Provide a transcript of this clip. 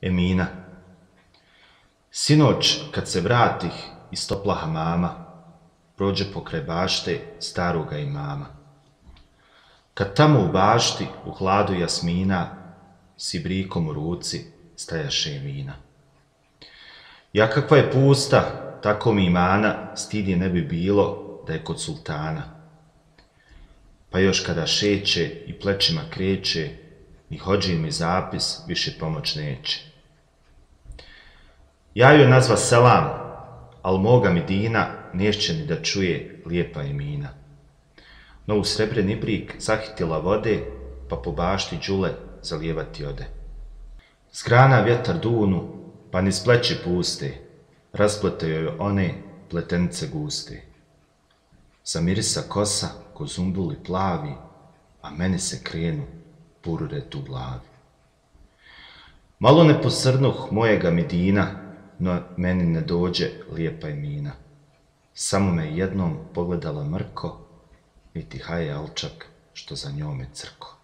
Emina. Sinoć, kad se vratih iz topla hamama, prođe pokraj bašte staroga imama. Kad tamo u bašti, u hladu jasmina, s ibrikom u ruci stajaše Emina. Ja kakva je pusta, tako mi imana, stidje ne bi bilo da je kod sultana. Pa još kada šeće i plećima kreće, ni hodžin mi zapis više pomoć neće. Ja joj nazva selam, al moga mi dina nešće ni da čuje lijepa Emina. No u srebreni brik zahitila vode, pa po bašti đule zalijevati ode. S grana vjetar dunu, pa niz pleći puste, rasplete joj one pletenice guste. Zamirisa kosa ko zumbuli plavi, a meni se krenu pururet u glavi. Malo ne posrnuh mojega mi dina, no meni ne dođe lijepa Emina. Samo me jednom pogledala mrko, niti haje alčak što za njome crko.